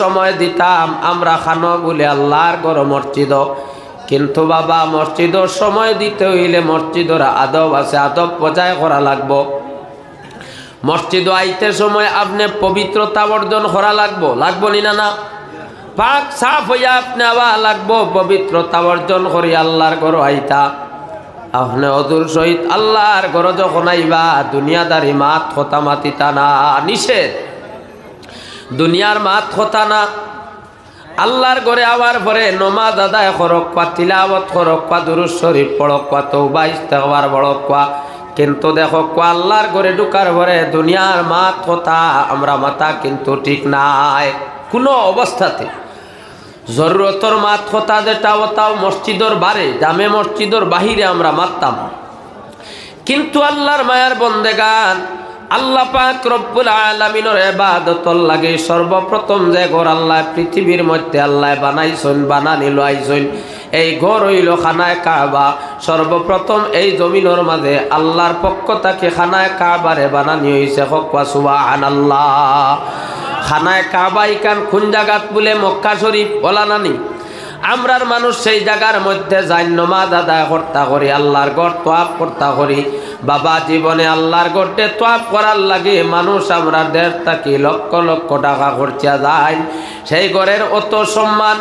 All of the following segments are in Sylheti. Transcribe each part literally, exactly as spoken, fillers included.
সময় দিতাম আমরা খানো বুলে আল্লার ঘরো মসজিদো, কিন্তু বাবা, মসজিদো সময় দিতে অইলে মসজিদর আদব আছে, আদব বজায় করা লাগবো। মসজিদো আইতে সময় আপনে পবিত্রতা অর্জন করা লাগবো, লাগবো নি না? না, পাক সাফ অইয়া আপনে আওয়া লাগবো, পবিত্রতা অর্জন করি আল্লার ঘরো আইতা। আপনে অজুর সহিত আল্লার ঘরো যখন আইবা, দুনিয়াদারি মাত কথা মাতিতা না, নিষেধ। দুনিয়ার মাত কথা না। আল্লার ঘরে আওয়ার পরে নমাজ আদায় করউক্কা, তিলাওয়াত করউক্কা, দুরূদ শরীফ পড়উক্কা, তওবা ইস্তেগফার পড়উক্কা, কিন্তু দেখউক্কা, আল্লার ঘরে ঢুকার পরে দুনিয়ার মাত কথা আমরা মাতা কিন্তু ঠিক নায় কুনু অবস্থাতে। জরুরতর মাত কথা যেটা, অটাও মসজিদর বারে, জামে মসজিদর বাহিরে আমরা মাততাম। কিন্তু আল্লার মায়ার বন্দেগান, আল্লা পাক রব্বুল আলামিনর ইবাদতর লাগি সর্বপ্রথম যে ঘর আল্লায় পৃথিবীর মধ্যে আল্লায় বানাইছইন, বানানি লইছইন, এই ঘর অইলো খানায়ে কাবা। সর্বপ্রথম এই জমিনর মাঝে আল্লার পক্ষ থাকি খানায়ে কাবারে বানানি অইছে। কউক্কা সুবহানাল্লাহ। খানায়ে কাবা ইখান কুন জাগাত বুলে? মক্কা শরীফ, অলা নানি? আমরার মানুষ সেই জাগার মধ্যে যাইন, নমাজ আদায় করতা করি, আল্লার ঘর তোয়াফ করতা করি। বাবা, জীবনে আল্লার ঘররে তোয়াফ করার লাগি মানুষ আমরার দেশ থাকি লক্ষ লক্ষ টাকা খরচিয়া যাইন। সেই ঘরের অত সম্মান,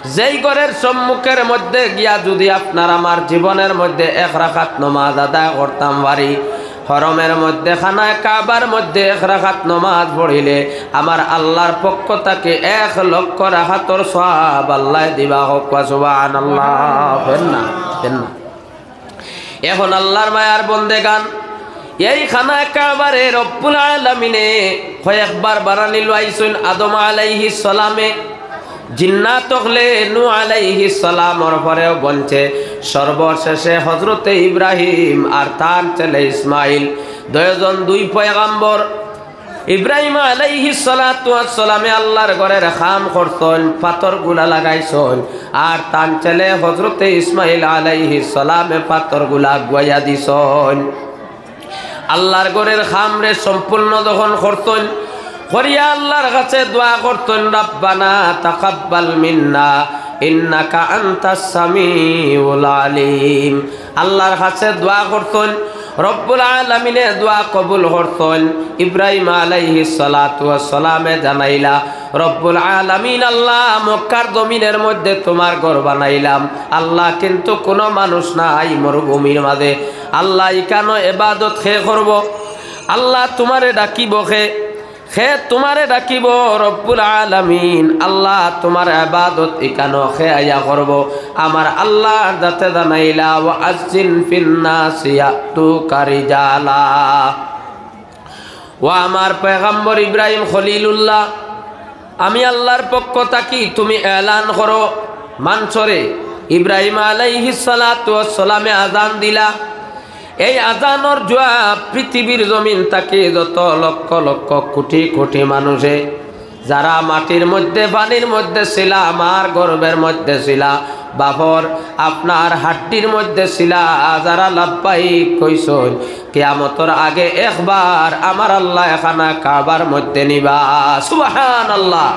যেই ঘরের সম্মুখের মধ্যে গিয়া যুদি আপনার আমার জীবনের মধ্যে এক রাকাত নমাজ আদায় করতাম পারি, হরমের মধ্যে, খানায়ে কাবার মধ্যে এক রাকাত নমাজ পড়িলে আমার আল্লার পক্ষ থাকি এক লক্ষ রাকাতর সওয়াব আল্লায় দিবা। কউক্কা সুবহানাল্লাহ। কইন না, কইন না। এখন আল্লার মায়ার বন্দেগান, এই খানায়ে কাবারে রব্বুল আলামিনে কয়েকবার বানানি লইছইন। আদম আলাইহিস সালামে, জিন্নাত অকলে নূহ আলাইহিস সালামর পরেও বনছে, সর্বশেষে হজরতে ইব্রাহিম আর তান ছেলে ইসমাইল, দুইজন দুই পয়গাম্বর। ইব্রাহিম আলাইহিস সালাতু ওয়াস সালামে আল্লার ঘরের কাম করছইন, পাথর গুলা লাগাইছইন, আর তান ছেলে হজরতে ইসমাইল আলাইহিস সালামে পাথর গুলা আগুয়াইয়া দিছইন। আল্লার ঘরের কামরে সম্পূর্ণ যখন করছইন, করিয়া আল্লার কাছে দোয়া করছইন, "রাব্বানা তাকাব্বাল মিন্না ইন্নাকা আনতাস সামিউল আলিম।" আল্লার কাছে দোয়া করছইন, রব্বুল আলামিনে দোয়া কবুল করছইন। ইব্রাহিম আলাইহিস সালাতু ওয়াস সালামে জানাইলা, "রব্বুল আলামিন আল্লাহ, মক্কার জমিনের মধ্যে তুমার ঘর বানাইলাম আল্লাহ, কিন্তু কুনু মানুষ নাই মরুভূমির মাঝে। আল্লাহ, ইখানো ইবাদত কে করবো? আল্লাহ, তুমারে ডাকিবো কে? কে তুমারে ডাকিবো? রব্বুল আলামিন আল্লাহ, তুমার ইবাদত ইখানো কে আইয়া করবো?" আমার আল্লার জাতে জানাইলা, "ওয়া আজ্জিন ফিন নাসি ইয়াতুকা রিজালা।" ও আমার পয়গাম্বর ইব্রাহিম খলিলুল্লাহ, আমি আল্লার পক্ষ থাকি তুমি এলান করো মানষরে। ইব্রাহিম আলাইহিস সালাতু ওয়াস সালামে আজান দিলা। এই আজানর জুয়াব পৃথিবীর জমিন থাকি যত লক্ষ লক্ষ কোটি কোটি মানুষে যারা মাটির মধ্যে, পানির মধ্যে ছিলা, মার গর্ভের মধ্যে ছিলা, বাপর আপনার হাড্ডির মধ্যে ছিলা, যারা লাব্বাইক কইছইন, কিয়ামতর আগে একবার আমার আল্লায় খানায়ে কাবার মধ্যে নিবা। সুবহানাল্লাহ।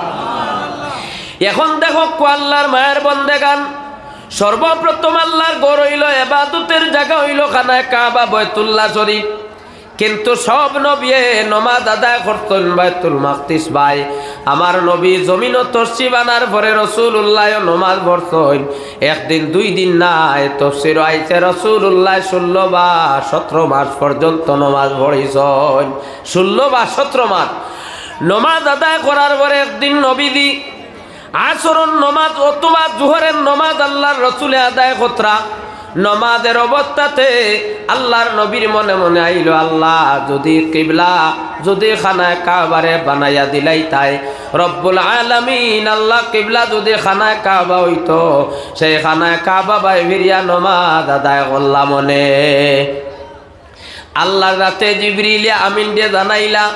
এখন দেখউক্কা আল্লার মায়ার বন্দেগান, সর্বপ্রথম আল্লার ঘর অইলো, ইবাদতের জাগা অইলো খানায়ে কাবা, বায়তুল্লাহ শরীফ। কিন্তু সব নবিয়ে নমাজ আদায় করছইন বায়তুল মাকদিস। ভাই, আমার নবী জমিনো তশরিফ আনার পরে রসুলুল্লায়ও নমাজ পড়ছইন। একদিন দুই দিন নায়, তফসিরো আইছে রসুলুল্লায় ষোলো বা সতরো মাস পর্যন্ত নমাজ পড়ছইন। ষোলো বা সতরো মাস নমাজ আদায় করার পরে একদিন নবীজি আসরর নমাজ অথবা জোহরের নমাজ আল্লার রসুলে আদায় কররা। নমাজের অবস্থাতে আল্লার নবীর মনে মনে আইলো, "আল্লাহ, যুদি কিবলা, যুদি খানায়ে কাবারে বানাইয়া দিলাইতায়, রব্বুল আলামিন, আল্লাহ, কিবলা যুদি খানায়ে কাবা অইতো, সেই খানায়ে কাবা বায় ফিরিয়া নমাজ আদায় করলাম অনে।" আল্লার জাতে জিবরিলে আমিনরে জানাইলা,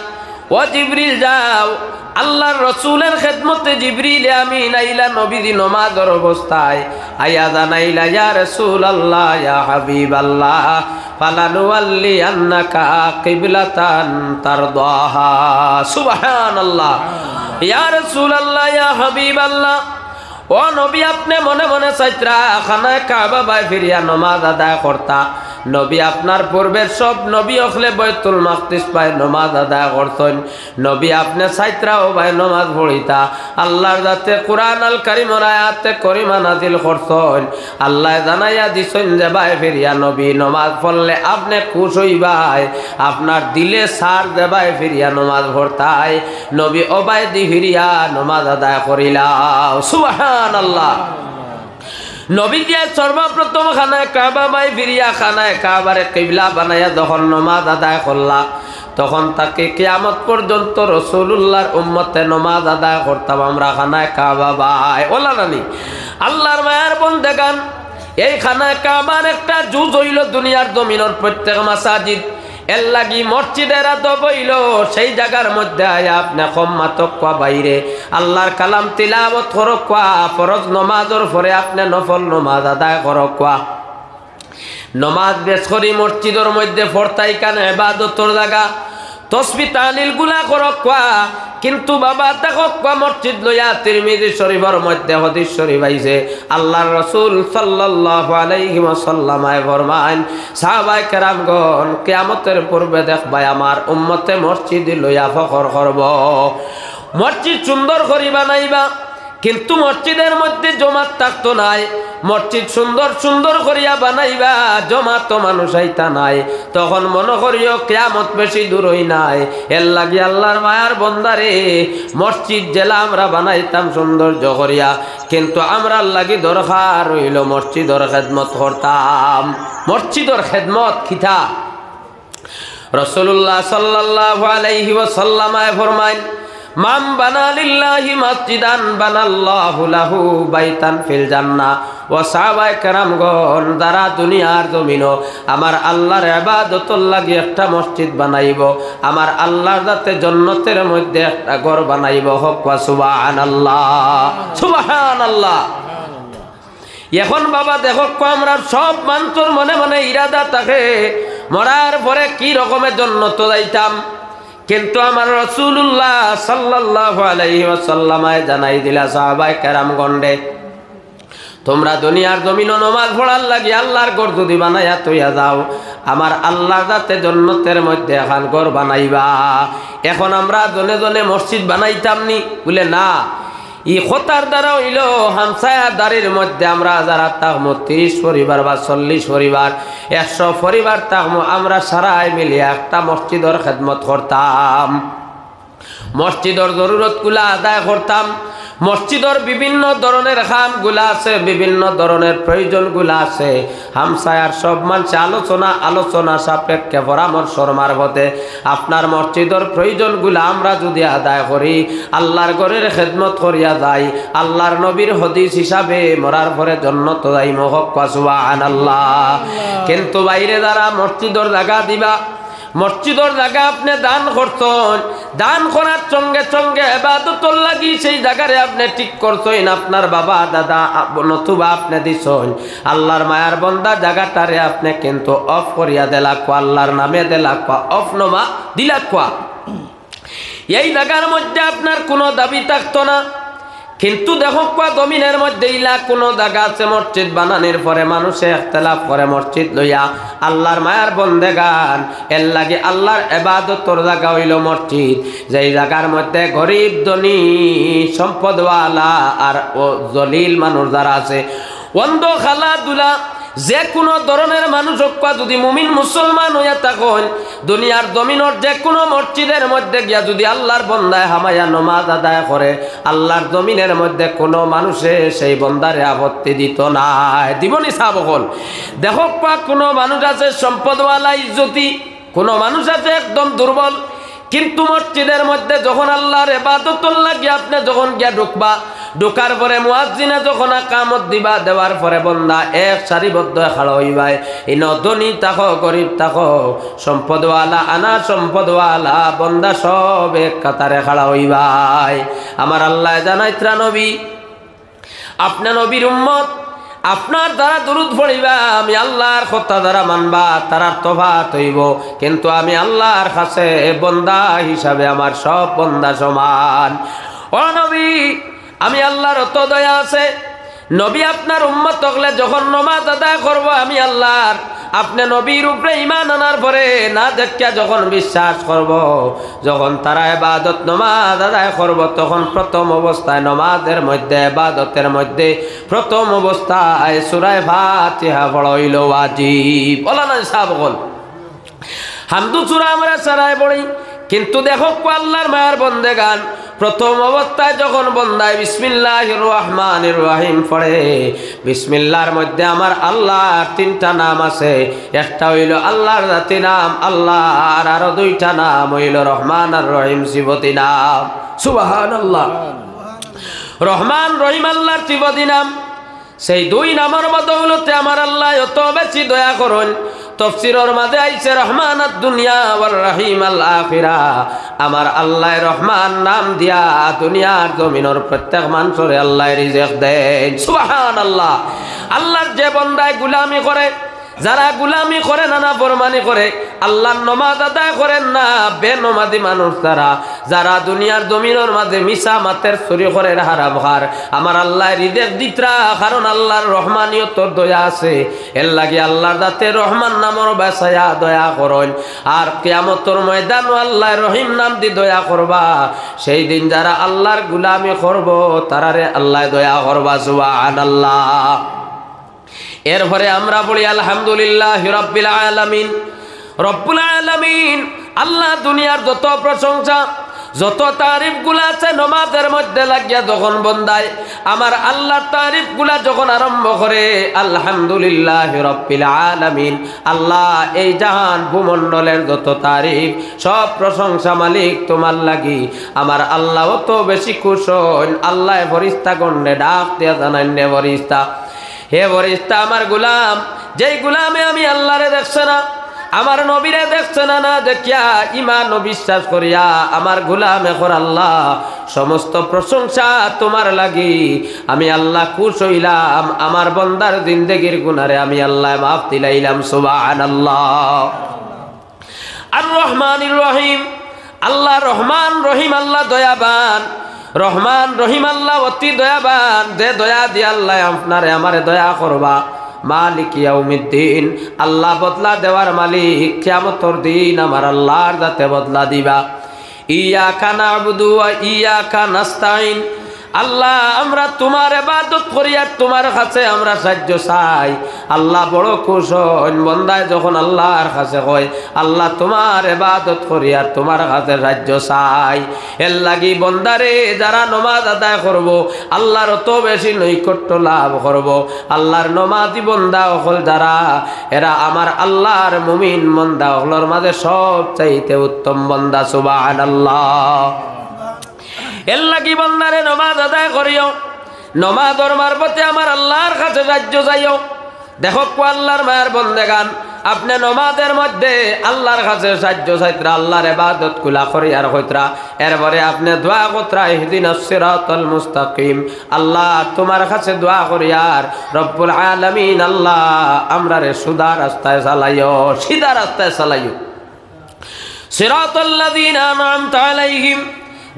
"ও জিবরিল, যাও।" আল্লার রসুলের খেদমতে জিবরিলে আমিন আইলা নবীজি নমাজর অবস্থায়, আইয়া জানাইলা, "ইয়া রাসুলাল্লাহ, ইয়া হাবিবাল্লাহ, ফালানুওয়াল্লিয়ান্নাকা কিবলাতান তারদাহা।" সুবহানাল্লাহ। ইয়া রাসূলুল্লাহ, ইয়া হাবিবাল্লাহ, ও নবী, আপনে মনে মনে চাইতরা খানায় কাবা বায় ফিরিয়া নমাজ আদায় করতা। নবী আপনার পূর্বের সব নবী অকলে বাইতুল মাকদিস বায় নমাজ আদায় করছইন। নবী আপনে চাইতরা অউ বায় নমাজ পড়িতা। আল্লার জাতে কুরআন আল কারীমর আয়াতে করিমা নাজিল করছইন। আল্লায় জানাইয়া দিছইন যে বায় ফিরিয়া নবী নমাজ পড়লে আপনে খুশ অইবায়, আপনার দিলে সার যে বায় ফিরিয়া নমাজ পড়তায়, নবী অউ বায়দি ফিরিয়া নমাজ আদায় করিলাও। সুবহানাল্লাহ। নবীজিয়ে সর্বপ্রথম খানায় কাবা বায় ফিরিয়া খানায় কাবারে কিবলা বানাইয়া যখন নমাজ আদায় করলা, তখন থাকি কিয়ামত পর্যন্ত রাসূলুল্লাহর উম্মতে নমাজ আদায় করতাম আমরা খানায় কাবা বায়। অলা নানি? আল্লার মায়ার বন্দেগান, এই খানায় কাবার একটা জুজ অইলো দুনিয়ার জমিনর প্রত্যেক মাসাজিদ। এরলাগি মসজিদের আদব অইলো, সেই জাগার মধ্যে আইয়া আপনে কম মাতউক্কা বাইরে, আল্লার কালাম তিলাওয়াত করউক্কা, ফরজ নমাজর পরে আপনে নফল নমাজ আদায় করউক্কা। নমাজ বেশ করি মসজিদর মধ্যে পড়তা, ইখান ইবাদতর জাগা, তসবি তাহলিল গুলা করউক্কা। কিন্তু বাবা, দেখউক্কা, মসজিদ লইয়া তিরমিজি শরীফর মধ্যে হাদিস শরীফ আইছে, আল্লার রাসূল সাল্লাল্লাহু আলাইহি ওয়াসাল্লামায় ফরমাইন, সাহাবায়ে কেরামগণ, কিয়ামতের পূর্বে দেখবায় আমার উম্মতে মসজিদ লইয়া ফখর করবো। মসজিদ সুন্দর করি বানাইবা, কিন্তু মসজিদের মধ্যে জমাত থাকতো নায়। মসজিদ সুন্দর সুন্দর করিয়া বানাইবা, জমাতো মানুষ আইতা নায়। তখন মনো করিও কিয়ামত বেশি দূরই নায়। এরলাগি আল্লার মায়ার বন্দারে, মসজিদ যেলা আমরা বানাইতাম সৌন্দর্য করিয়া, কিন্তু আমরার লাগি দরকার অইলো মসজিদর খেদমত করতাম। মসজিদর খেদমত কিতা? রাসূলুল্লাহ সাল্লাল্লাহু আলাইহি ওয়াসাল্লামায় ফরমাইন, "মান বানা লিল্লাহি মাসজিদান বানাল্লাহু লাহু বাইতান ফিল জান্নাহ।" ও সাহাবায়ে কেরামগণ, যারা দুনিয়ার জমিনো আমার আল্লার ইবাদতর লাগি একটা মসজিদ বানাইবো, আমার আল্লার জাতে জন্নতের মধ্যে একটা ঘর বানাইবো। কউক্কা সুবহানাল্লাহ, সুবহানাল্লাহ। এখন বাবা দেখউক্কা, আমরার সব মানষর মনে মনে ইরাদা থাকে, মরার পরে কি রকমে জন্নতো যাইতাম। কিন্তু আমার রাসূলুল্লাহ সাল্লাল্লাহু আলাইহি ওয়াসাল্লামায় জানাই দিলা, সাহাবায়ে কেরামগণরে, তুমরা দুনিয়ার জমিনো নমাজ পড়ার লাগি আল্লার ঘর যুদি বানাইয়া থইয়া যাও, আমার আল্লার জাতে জন্নতের মধ্যে এখান ঘর বানাইবা। এখন আমরা জনে জনে মসজিদ বানাইতাম নি? বুলে, না। ই কথার দ্বারা অইলো, হামসায়াদারির মধ্যে আমরা যারা থাকমু, তিরিশ পরিবার বা চল্লিশ পরিবার, একশো পরিবার থাকমু, আমরা সারায় মিলিয়া একটা মসজিদর খেদমত করতাম, মসজিদর জরুরতগুলা আদায় করতাম, মসজিদর বিভিন্ন ধরনের কামগুলা আছে, বিভিন্ন ধরনের প্রয়োজনগুলা আছে, হামসায়ার সব মানষে আলোচনা, আলোচনা সাপেক্ষে, পরামর্শর মারফতে আপনার মসজিদর প্রয়োজনগুলা আমরা যুদি আদায় করি, আল্লার ঘরের খেদমত করিয়া যাই, আল্লার নবীর হাদিস হিসাবে মরার পরে জন্নতো যাইমু। কউক্কা সুবহানাল্লাহ। কিন্তু বাইরে যারা মসজিদর জাগা দিবা, মসজিদর জাগা আপনে দান করছইন, দান করার সঙ্গে সঙ্গে ইবাদতর লাগি সেই জাগারে আপনে ঠিক করছইন, আপনার বাবা দাদা আ-, নতুবা আপনে দিছইন, আল্লার মায়ার বন্দা, জাগাটারে আপনে কিন্তু অফ করিয়া দিলাউক্কা, আল্লার নামে দিলাউক্কা, অফ নমা দিলাউক্কা। এই জাগার মধ্যে আপনার কুনু দাবি থাকতো না। কিন্তু দেখউক্কা, জমিনের মধ্যে ইলা কুনু জাগা আছে, মসজিদ বানানির পরে মানষে ইখতিলাফ করে মসজিদ লইয়া, আল্লার মায়ার বন্দেগান, এরলাগি আল্লার ইবাদতর জাগা অইলো মসজিদ। যেই জাগার মধ্যে গরিব ধনী, সম্পদওয়ালা আর ও জলিল মানুষ যারা আছে, অন্ধ কালা দুলা, যে কুনু ধরনের মানুষ অউক্কা, যুদি মুমিন মুসলমান অইয়া থাকইন, দুনিয়ার জমিনর যে কুনু মসজিদের মধ্যে গিয়া যুদি আল্লার বন্দায় হামাইয়া নমাজ আদায় করে, আল্লার জমিনের মধ্যে কুনু মানষে সেই বন্দারে আপত্তি দিতো নায়। দিবো নি সাব অকল? দেখউক্কা, কুনু মানুষ আছে সম্পদওয়ালা, ইজ্জতি, কুনু মানুষ আছে একদম দুর্বল, কিন্তু মসজিদের মধ্যে যখন আল্লার ইবাদতর লাগি আপনে যখন গিয়া ঢুকবা, ঢুকার পরে মুয়াজ্জিনে যখন একামত দিবা, দেওয়ার পরে বন্দা এক সারিবদ্ধ খাড়া অইবায়। ইনো ধনী থাকো, গরিব থাকো, সম্পদওয়ালা, আনা সম্পদওয়ালা, বন্দা সব এক কাতারে খাড়া অইবায়। আমার আল্লায় জানাইতরা, নবী, আপনে নবীর উম্মত, আপনার যারা দুরুদ পড়িবা, আমি আল্লার কথা যারা মানবা, তারার তফাত অইবো, কিন্তু আমি আল্লার কাছে বন্দা হিসাবে আমার সব বন্দা সমান। ও নবী, আমি আল্লাহর অত দয়া আছে, নবী আপনার উম্মত অকলে যখন নমাজ আদায় করবো আমি আল্লাহর, আপনে নবীর উপরে ঈমান আনার পরে না দেখিয়া যখন বিশ্বাস করবো, যখন তারা ইবাদত নমাজ আদায় করবো, তখন প্রথম অবস্থায় নমাজের মধ্যে, ইবাদতের মধ্যে প্রথম অবস্থায় সূরায়ে ফাতিহা পড়া অইলো ওয়াজিব। বলা নাই সাব অকল? হামদু সূরা আমরা সারায় পড়ি, কিন্তু দেখউক্কা আল্লাহর মায়ার বন্দেগান, প্রথম অবস্থায় যখন বন্দায় বিসমিল্লাহির রহমানির রহিম পড়ে, বিসমিল্লাহর মধ্যে আমার আল্লাহর তিনটা নাম আছে। একটা অইলো আল্লাহর জাতি নাম, আল্লাহর আরো দুইটা নাম অইলো রহমান আর রহিম সিফতি নাম। সুবহানাল্লাহ। রহমান রহিম আল্লাহর সিফতি নাম। সেই দুই নামর বদৌলতে আমার আল্লায় অত বেশি দয়া করইন। তফসিরর মাঝে আইছে, রহমান আদ দুনিয়া ওয়ার রহিম আল আখিরা। আমার আল্লায় রহমান নাম দিয়া দুনিয়ার জমিনর প্রত্যেক মানষরে আল্লায় রিজেক দেইন। সুবহানাল্লাহ। আল্লাহর যে বন্দায় গুলামি করে, যারা গুলামি করে, নানা ফরমানি করে, আল্লাহর নমাজ আদায় করের না, বেনমাজি মানুষ তারা, যারা দুনিয়ার জমিনর মাঝে মিছা মাতের, চুরি করের, হারাম খার, আমার আল্লায় রিজেক দিতরা, কারণ আল্লাহর রহমানিয়তর দয়া আছে। এরলাগি আল্লাহর জাতে রহমান নামর বাছাইয়া দয়া করইন। আর কিয়ামতর ময়দানো আল্লায় রহিম নাম দি দয়া করবা। সেই দিন যারা আল্লাহর গুলামি করবো, তারারে আল্লায় দয়া করবা। সুবহানাল্লাহ। এরপরে আমরা পড়ি আলহামদুলিল্লাহি রাব্বিল আলামিন। রব্বুল আলামিন, আল্লাহ, দুনিয়ার যত প্রশংসা, যত তারিফগুলা আছে নমাজের মধ্যে লাগিয়া যখন বন্দায় আমার আল্লাহর তারিফগুলা যখন আরম্ভ করে, আলহামদুলিল্লাহি রাব্বিল আলামিন, আল্লাহ, এই জাহান ভূমণ্ডলের যত তারিফ, সব প্রশংসা মালিক তুমার লাগি। আমার আল্লাহ অত বেশি খুশ অইন, আল্লায় ফিরিস্তাগণরে ডাক দিয়া জানাইন, রে ফিরিস্তা, হে ফিরিস্তা, আমার গুলাম, যেই গুলামে আমি আল্লাহরে দেখছে না, আমার নবীরে দেখছে না, না দেখিয়া ঈমান ও বিশ্বাস করিয়া আমার গুলাম অকলর আল্লাহ, সমস্ত প্রশংসা তুমার লাগি। আমি আল্লাহ খুশ অইলাম আমার বন্দার জিন্দেগির গুনারে আমি আল্লায় মাফ দিলাইলাম। সুবহানাল্লাহ। আর রহমানির রহিম, আল্লাহ রহমান রহিম, আল্লাহ দয়াবান। রহমান রহিম আল্লাহ অতি দয়াবান, যে দয়া দি আল্লায় আপনারে আমারে দয়া করবা। মালিক ইয়াউমিদ্দিন, আল্লাহ বদলা দেওয়ার মালিক, কিয়ামতর দিন আমার আল্লাহর জাতে বদলা দিবা। ইয়াকা না'বুদু ওয়া ইয়াকা নাস্তাইন। আল্লাহ, আমরা তুমার ইবাদত করি আর তুমার কাছে আমরা সাহায্য চাই। আল্লাহ বড় খুশ অইন, বন্দায় যখন আল্লাহর কাছে কয়, আল্লাহ, তুমার ইবাদত করি আর তুমার কাছে সাহায্য চাই। এরলাগি বন্দারে, যারা নমাজ আদায় করবো, আল্লাহর অত বেশি নৈকট্য লাভ করবো। আল্লাহর নমাজি বন্দা অকল যারা, এরা আমার আল্লাহর মুমিন বন্দা অকলর মাঝে সবচাইতে উত্তম বন্দা। সুবহানাল্লাহ। এরলাগি বন্দারে নমাজ আদায় করিও, নমাজর মারফতে আমার আল্লাহর কাছে সাহায্য চাইও। দেখউক্কা আল্লাহর মায়ার বন্দেগান, আপনে নমাজের মধ্যে আল্লাহর কাছে সাহায্য চাইতরা, আল্লাহর ইবাদতগুলা করিয়ার কইতরা, এরপরে আপনে দোয়া করতরা, ইহদিনাস সিরাতাল মুস্তাকিম। আল্লাহ, তুমার কাছে দোয়া করিয়ার, রব্বুল আলামিন, আল্লাহ, আমরারে সুদা রাস্তায় চালাইও, সিধা রাস্তায় চালাইও। সিরাতাল্লাযীনা আনআমতা আলাইহিম,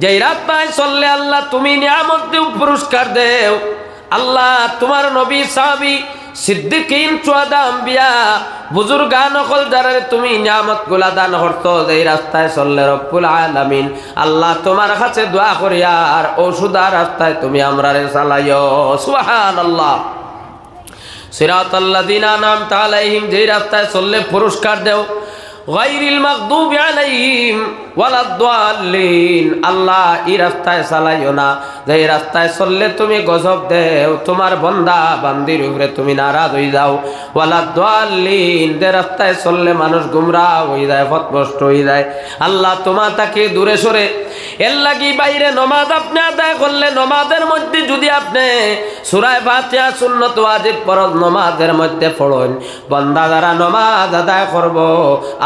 যেই রাস্তায় চললে আল্লাহ তুমি নিয়ামত দেও, পুরস্কার দেও। আল্লাহ, তুমার নবী, সাহাবী, সিদ্দিকিন, শুহাদা, আম্বিয়া, বুজুর্গান অকল যারারে তুমি নিয়ামতগুলা দান করছো, যেই রাস্তায় চললে রব্বুল আলামিন, আল্লাহ তুমার কাছে দোয়া করিয়ার অউ সুদা রাস্তায় তুমি আমরারে চালাইও। সুবহানাল্লাহ। সিরাতাল্লাযীনা আনআমতা আলাইহিম, যেই রাস্তায় চললে পুরস্কার দেও। গায়রিল মাগদুবি আলাইহিম ওয়ালাদ্দাল্লিন। আল্লাহ, ই রাস্তায় চালাইও না, যেই রাস্তায় চললে তুমি গজব দেও, তুমার বন্দা বান্দির উপরে তুমি নারাজ অইযাও। ওয়ালাদ্দাল্লিন, যে রাস্তায় চললে মানুষ গুমরাহ অইযায়, পথভ্রষ্ট অইযায়। আল্লাহ, তুমা থাকি দূরে সরে। এরলাগি ভাইরে, নমাজ আপনে আদায় করলে, নমাজের মধ্যে যুদি আপনে সূরায়ে ফাতিহা সুন্নত ওয়াজিব ফরজ নমাজের মধ্যে পড়ইন, বন্দা যারা নমাজ আদায় করবো,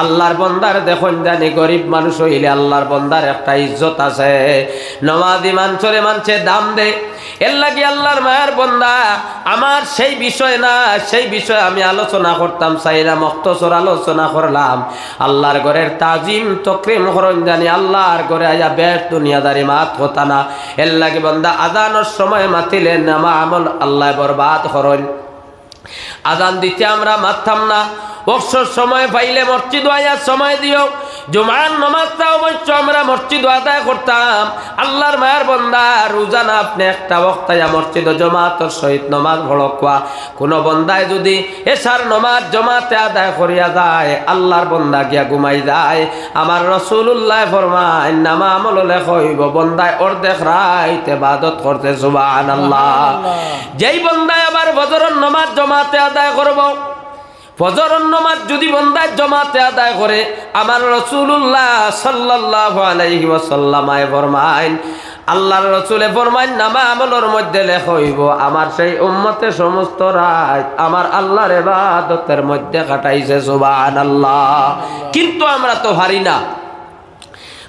আল্লাহর বন্দার দেখইন জানি গরিব মানুষ অইলে আল্লাহর বন্দার একটা ইজ্জত আছে। নমাজি মানষরে মানষে দাম দেয়। এর লাগি আল্লাহর মায়ার বন্দা, আমার সেই বিষয় না, সেই বিষয়ে আমি আলোচনা করতাম চাই না, মখতসর আলোচনা করলাম। আল্লাহর ঘরের তাজিম তকরিম করইন জানি, আল্লাহর ঘরে আইয়া বেশ দুনিয়াদারি মাত কথা না। এর লাগি বন্দা আজানর সময় মাতিলে নামা আমল আল্লাহ বরবাদ করইন। আজান দিতে আমরা মাততাম না। অবসর সময় পাইলে মসজিদো আইয়া সময় দিও। জুমার নমাজটা অবশ্য আমরা মসজিদো আদায় করতাম। আল্লাহর মায়ার বন্দা, রোজানা আপনে একটা ওয়াক্ত আইয়া মসজিদো জমাতর সহিত নমাজ পড়উক্কা। কুনু বন্দায় যুদি এশার নমাজ জমাতে আদায় করিয়া যায়, আল্লাহর বন্দা গিয়া ঘুমাই যায়, আমার রাসুলুল্লায় ফরমাইন, নামা আমলো লেখা অইবো, বন্দায় অর্ধেক রাইত ইবাদত করছে। সুবহানাল্লাহ। যেই বন্দায় আবার ফজরর নমাজ জমাতে আদায় করবো, ফজরর নমাজ যুদি বন্দায় জমাতে আদায় করে, আমার রাসুলুল্লাহ সাল্লাল্লাহু আলাইহি ওয়াসাল্লামায় ফরমাইন, আল্লাহর রাসুলে ফরমাইন, নামা আমলর মধ্যে লেখা অইবো, আমার সেই উম্মতে সমস্ত রাইত আমার আল্লাহর ইবাদতর মধ্যে কাটাইছে। সুবহানাল্লাহ। কিন্তু আমরা তো পারি না।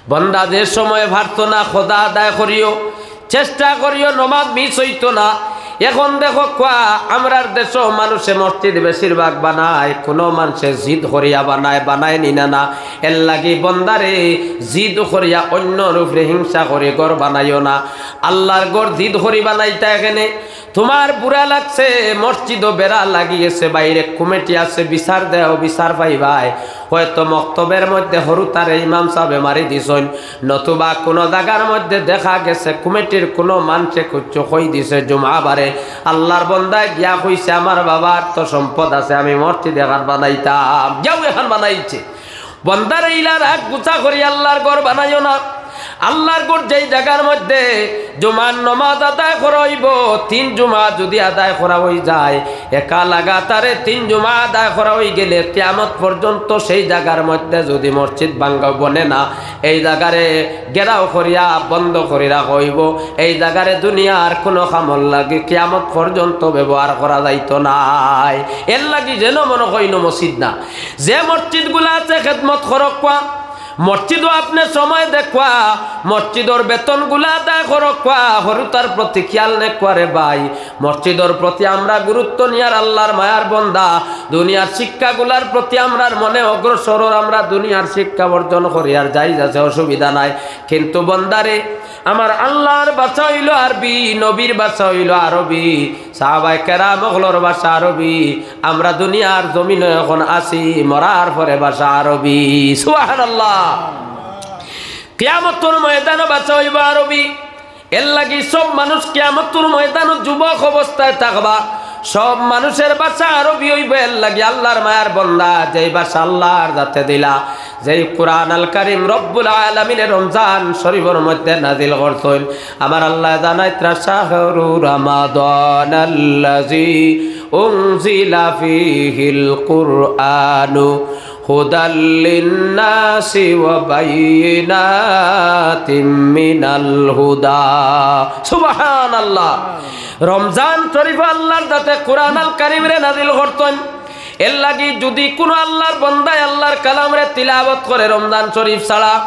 বন্দা যে সময় পারতো না, কাজা আদায় করিও, চেষ্টা করিও, নমাজ মিস অইতো না। এখন দেখউক্কা, আমরার দেশো মানষে মসজিদ বেশিরভাগ বানায়, কুনু মানষে জিদ করিয়া বানায়, বানায় নি না, না। এর লাগি বন্দারে জিদ করিয়া অইন্যর উপরে হিংসা করি ঘর বানাইও না। আল্লাহর ঘর জিদ করি বানাইতা কেনে? তুমার বুরা লাগছে, মসজিদো বেড়া লাগি গেছে, বাইরে কমিটি আছে, বিচার দেও, বিচার পাইবায়। হয়তো মক্তবর মধ্যে হুরুতারে ইমাম সাবে মারি দিছইন, নতুবা কুনু জাগার মধ্যে দেখা গেছে কমিটির কুনু মানষে কুচ্ছু কই দিছে জুমাবারে। আল্লাহর বন্দায় গিয়া কইছে, "আমার বাবার তো সম্পদ আছে, আমি মসজিদ এখান বানাইতাম।" যাও, এখান বানাইছে। বন্দারে ইলা রাগ গুছা করি আল্লাহর ঘর বানাইও না। আল্লাহর ঘর যেই জাগার মধ্যে জুমার নমাজ আদায় করা অইবো, তিন জুমা যুদি আদায় করা অই যায়, একা লাগাতারে তিন জুমা আদায় করা অই গেলে কিয়ামত পর্যন্ত সেই জাগার মধ্যে যুদি মসজিদ ভাঙ্গা বনে না, এই জাগারে ঘেরাও করিয়া বন্ধ করি রাখা অইবো। এই জাগারে দুনিয়ার কুনু কামর লাগি কিয়ামত পর্যন্ত ব্যবহার করা যাইতো নায়। এর লাগি যেন মনো কইন মসজিদ না, যে মসজিদগুলা আছে খেদমত করউক্কা, মসজিদো আপনে সময় দেউক্কা, মসজিদর বেতনগুলা আদায় করউক্কা, হুরুতার প্রতি খিয়াল নেউক্কা রে ভাই। মসজিদর প্রতি আমরা গুরুত্ব নিয়ার আল্লাহর মায়ার বন্দা, দুনিয়ার শিক্ষাগুলার প্রতি আমরার মনে অগ্রসর অর, আমরা দুনিয়ার শিক্ষা অর্জন করি আর জায়েজ আছে, অসুবিধা নাই। কিন্তু বন্দারে, আমার আল্লাহর ভাষা অইলো আরবি, নবীর ভাষা অইলো আরবি, সাহাবায়ে কেরাম অকলর ভাষা আরবি। আমরা দুনিয়ার জমিনো এখন আছি, মরার পরে ভাষা আরবি। সুবহানাল্লাহ। কিয়ামতর ময়দানো ভাষা অইবো আরবি। এর লাগি সব মানুষ কিয়ামতর ময়দানো যুবক অবস্থায় থাকবা, সব মানুষের ভাষা আরবি অইবো। এর লাগি আল্লাহর মায়ার বন্দা, যেই ভাষা আল্লাহর জাতে দিলা, যেই কুরআন আল কারীম রব্বুল আলামিনে রমজান শরীফর মধ্যে নাজিল করছইন, আমার আল্লায় জানাইতরা, "শাহরু রামাদানাল্লাযী উনজিলা ফীহিল কুরআনু হুদাল লিন্নাসি ওয়া বাইয়িনাতিম মিনাল হুদা।" সুবহানাল্লাহ। রমজান শরীফো আল্লাহর জাতে কুরআন আল কারীমরে নাজিল করছইন। এর লাগি যুদি কুনু আল্লাহর বন্দায় আল্লাহর কালামরে তিলাওয়াত করে রমজান শরীফ ছাড়া,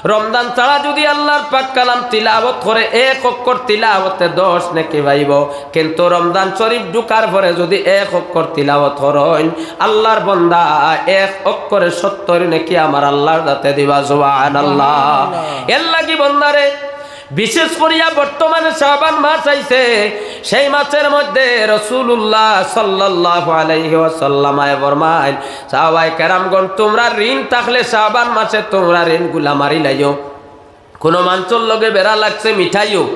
রমজান ছাড়া যুদি আল্লাহর পাক কালাম তিলাওয়াত করে, এক অক্ষর তিলাওয়াতে দশ নেকি পাইবো। কিন্তু রমজান শরীফ ঢুকার পরে যুদি এক অক্ষর তিলাওয়াত করইন, আল্লাহর বন্দা এক অক্ষরে সত্তর নেকি আমার আল্লাহর জাতে দিবা। সুবহানাল্লাহ। এর লাগি বন্দারে, বিশেষ করিয়া বর্তমানে শাবান মাস আইছে, সেই মাসের মধ্যে রাসুলুল্লাহ সাল্লাল্লাহু আলাইহি ওয়াসাল্লামায় ফরমাইন, সাহাবায়ে কেরামগণ, তুমরার ঋণ থাকলে শাবান মাসে তুমরার ঋণগুলা মারি লাইও। কুনু মানষর লগে বেড়া লাগছে, মিটাইও।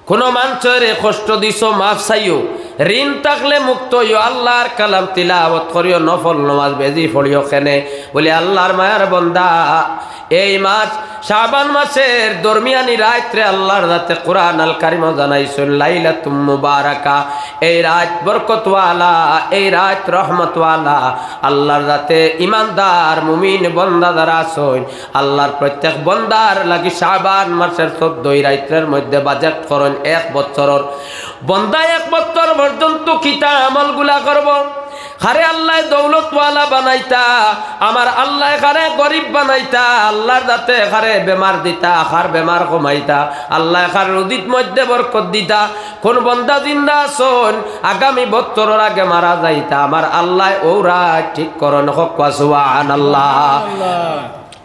কুনু মানষরে কষ্ট দিছো, মাফ চাইও। ঋণ থাকলে মুক্ত অইও। আল্লাহর কালাম তিলাওয়াত করিও, নফল নমাজ বেশি পড়িও। কেনে? বলে, আল্লাহর মায়ার বন্দা, এই মাস শাবান মাসের দরমিয়ানি রাইতরে আল্লাহর জাতে কুরআন আল কারীমো জানাইছইন লাইলাতুম মুবারাকা। এই রাইত বরকতওয়ালা, এই রাইত রহমতওয়ালা। আল্লাহর জাতে ইমানদার মুমিন বন্দা যারা আছইন, আল্লাহর প্রত্যেক বন্দার লাগি শাবান মাসের চৌদ্দই রাইতরের মধ্যে বাজেট করইন এক বছরর। বন্দা এক বছর পর্যন্ত কিতা আমলগুলা করবো? কারে আল্লায় দৌলতওয়ালা বানাইতা, আমার আল্লায় কারে গরিব বানাইতা, আল্লার জাতে কারে বেমার দিতা, কার বেমার কমাইতা, আল্লায় কার রুজিত মধ্যে বরকত দিতা, কোন বন্দা জিন্দা আছইন, আগামী বছরর আগে মারা যাইতা, আমার আল্লায় অউরা ঠিক করইন। কউক্কা সুবহানাল্লাহ।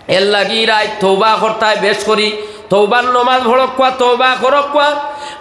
এরলাগি রাইত তওবা করতায় বেশ করি, তওবার নমাজ পড়উক্কা, তওবা করউক্কা,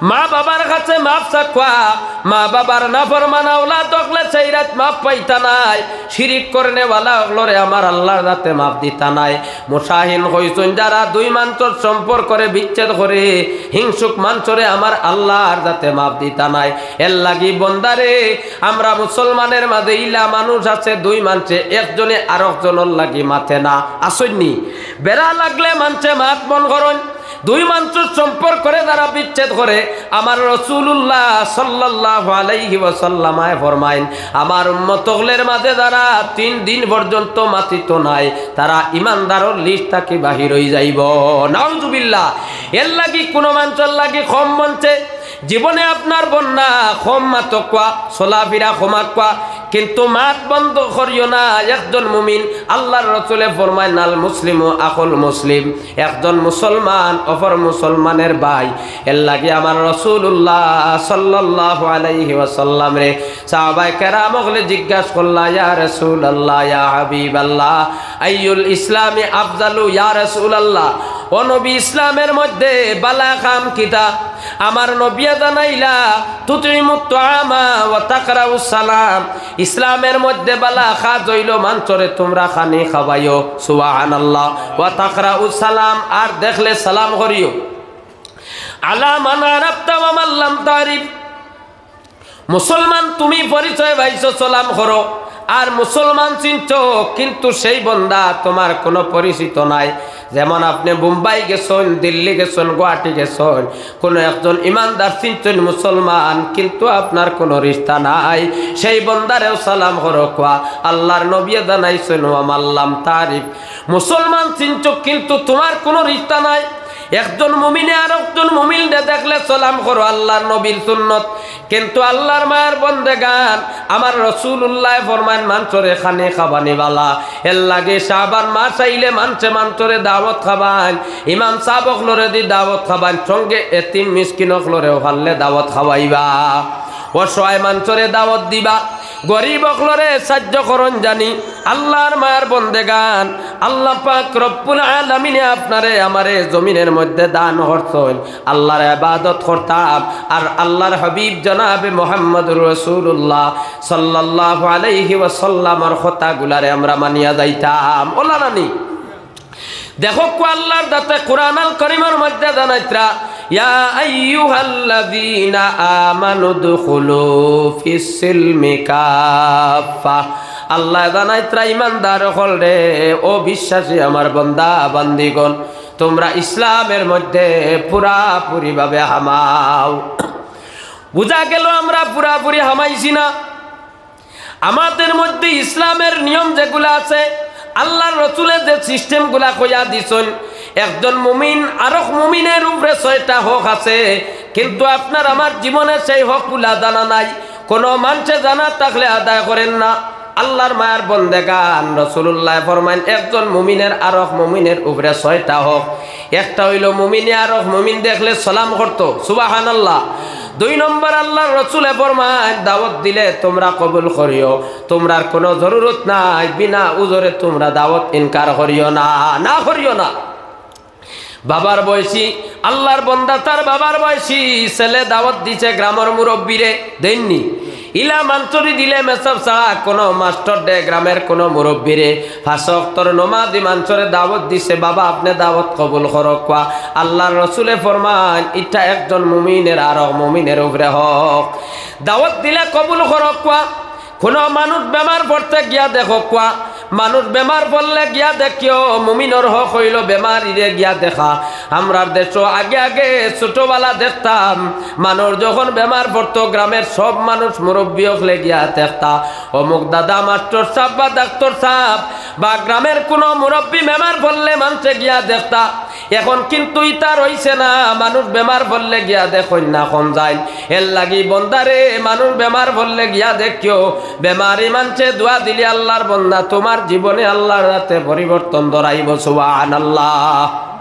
মা বাবার কাছে মাফ চাউক্কা, মা বাবার নাফরমান আওলাদ অকলে সেই রাইত মাফ পাইতা নায়, শিরিক করনেওয়ালা অকলরে আমার আল্লার জাতে মাফ দিতা নায়। মুসাহিন কইছইন, যারা দুই মানষর সম্পর্করে বিচ্ছেদ করে, হিংসুক মানষরে আমার আল্লার জাতে মাফ দিতা নায়। এরলাগি বন্দারে, আমরা মুসলমানের মাঝে ইলা মানুষ আছে, দুই মানষে একজনে আরকজনর লাগি মাতে না, আছইন নি? বেড়া লাগলে মানষে মাত বন্ধ করইন। দুই মানষর সম্পর্করে যারা বিচ্ছেদ করে, আমার রাসুলুল্লাহ সাল্লাল্লাহু আলাইহি ওয়াসাল্লামায় ফরমাইন, আমার উম্মত অকলর মাঝে যারা তিন দিন পর্যন্ত মাতিত নায়, তারা ইমানদারর লিস্ট থাকি বাহির অইযাইবো। নাউজুবিল্লাহ। এরলাগি কুনু মানষর লাগি কম মঞ্চে জীবনে আপনার বন্যা কম মাতউক্কা, চলাফিরা কমাউক্কা, কিন্তু মাত বন্ধ করিও না। একজন মুমিন, আল্লার রাসুলে ফরমাইন, "আল মুসলিমু আখুল মুসলিম", একজন মুসলমান অপর মুসলমানের ভাই। এরলাগি আমার রাসুলুল্লাহ সাল্লাল্লাহু আলাইহি ওয়াসাল্লামরে সাহাবায়ে কেরাম অকলে জিজ্ঞাসা করলা, "ইয়া রাসুলাল্লাহ, ইয়া হাবিবাল্লাহ, আইয়ুল ইসলামি আফজালু ইয়া রাসুলাল্লাহ?" ও নবী, ইসলামের মধ্যে বালা কাম কিতা? আমার নবিয়ে জানাইলা, "তুতইমুত তাআমা ওয়া তাকরাউস সালাম।" ইসলামের মধ্যে বালা কাজ অইলো মানষরে তুমরা খানি খাবাইও, সুবহানাল্লাহ, "ওয়া তাকরাউস সালাম", আর দেখলে সালাম করিও। "আলা মান আরাফতা ওয়া মান লাম তারিফ।" মুসলমান তুমি পরিচয় পাইছো, সালাম করো। আর মুসলমান চিনছো, কিন্তু সেই বন্দা তুমার কুনু পরিচিত নাই। যেমন আপনে বোম্বাই গেছইন, দিল্লি গেছইন, গুয়াহাটি গেছইন, কুনু একজন ইমানদার চিনছইন মুসলমান, কিন্তু আপনার কুনু রিশতা নাই, সেই বন্দারেও সালাম করউক্কা। আল্লার নবিয়ে জানাইছইন, "ওয়া মান লাম তারিফ।" মুসলমান চিনছো, কিন্তু তুমার কুনু রিশতা নাই। একজন মুমিনে আরকজন মুমিনরে দেখলে সালাম করো, আল্লার নবীর সুন্নত। কিন্তু আল্লার মায়ার বন্দেগান, আমার রাসুলুল্লায় ফরমাইন, মানষরে খানি খাবানি বালা। এরলাগি শাবান মাস আইলে মানষে মানষরে দাওয়াত খাবাইন, ইমাম সাব অকলরে দি দাওয়াত খাবাইন, সঙ্গে এতিম মিসকিন অকলরেও পারলে দাওয়াত খাবাইবা, অসহায় মানষরে দাওয়াত দিবা, গরিব অকলরে সাইয্য করইন জানি। আল্লার মায়ার বন্দেগান, আল্লা পাক রব্বুল আলামিনে আপনারে আমারে জমিনের মধ্যে দান করছইন, আল্লার ইবাদত করতাম, আর আল্লার হাবিব জনাবে মুহাম্মদুর রাসুলুল্লাহ সাল্লাল্লাহু আলাইহি ওয়াসাল্লামর কথাগুলারে আমরা মানিয়া যাইতাম। অলা নানি? দেখউক্কা, আল্লার জাতে কুরআনুল করিমর মধ্যে জানাইতরা, "ইয়া আইয়ুহাল্লাযীনা আমানু দুখুলু ফিস সিলমি কাফফা।" আল্লায় জানাইতরা, "ইমানদার অকলরে, ও বিশ্বাসী আমার বন্দা বান্দিগণ, তুমরা ইসলামের মধ্যে পুরাপুরিভাবে হামাও।" বুঝা গেলো আমরা পুরাপুরি হামাইছি না। আমাদের মধ্যে ইসলামের নিয়ম যেগুলা আছে, আল্লার রাসুলে যে সিস্টেমগুলা কইয়া দিছইন, একজন মুমিন আরক মুমিনের উপরে ছয়টা হক আছে, কিন্তু আপনার আমার জীবনে সেই হকগুলা জানা নাই। কুনু মানষে জানা থাকলে আদায় করইন না। আল্লার মায়ার বন্দেগান, রাসুলুল্লায় ফরমাইন, একজন মুমিনের আরক মুমিনের উপরে ছয়টা হক। একটা অইলো মুমিনে আরক মুমিন দেখলে সালাম করতো, সুবহানাল্লাহ। দুই নম্বর, আল্লার রাসুলে ফরমাইন, দাওয়াত দিলে তুমরা কবুল করিও, তুমরার কুনু জরুরত নাই, বিনা উজরে তুমরা দাওয়াত ইনকার করিও না, না করিও না। বাবার বয়সী, আল্লার বন্দা তার বাবার বয়সী ছেলে দাওয়াত দিছে গ্রামর মুরব্বিরে, দেইন নি? ইলা মানষরে দিলে মেসাব ছাড়া কুনু মাস্টররে, গ্রামের কুনু মুরব্বিরে, পাঁচ ওয়াক্তর নমাজি মানষরে দাওয়াত দিছে, বাবা আপনে দাওয়াত কবুল করউক্কা। আল্লার রাসুলে ফরমাইন, ইটা একজন মুমিনের আরক মুমিনের উপরে হক। দাওয়াত দিলে কবুল করউক্কা। কুনু মানুষ বেমার পড়তে গিয়া দেখউক্কা, মানুষ বেমার পড়লে গিয়া দেখিও, মুমিনর হক অইলো বেমারিরে গিয়া দেখা। আমরার দেশো আগে আগে ছোটবালা দেখতাম, মানুষ যখন বেমার পড়তো, গ্রামের সব মানুষ মুরব্বি অকলে গিয়া দেখতা, অমুক দাদা মাস্টর সাব বা ডাক্তর সাব বা গ্রামের কুনু মুরব্বি বেমার পড়লে মানষে গিয়া দেখতা। এখন কিন্তু ইতা রইছে না, মানুষ বেমার পড়লে গিয়া দেখইন না কম যাইন। এর লাগি বন্দারে, মানুষ বেমার পড়লে গিয়া দেখিও। বেমারি মানষে দোয়া দিলে আল্লাহর বন্দা, তুমার জীবনে আল্লাহর রাতে পরিবর্তন ধরাইবো। সুবহানাল্লাহ।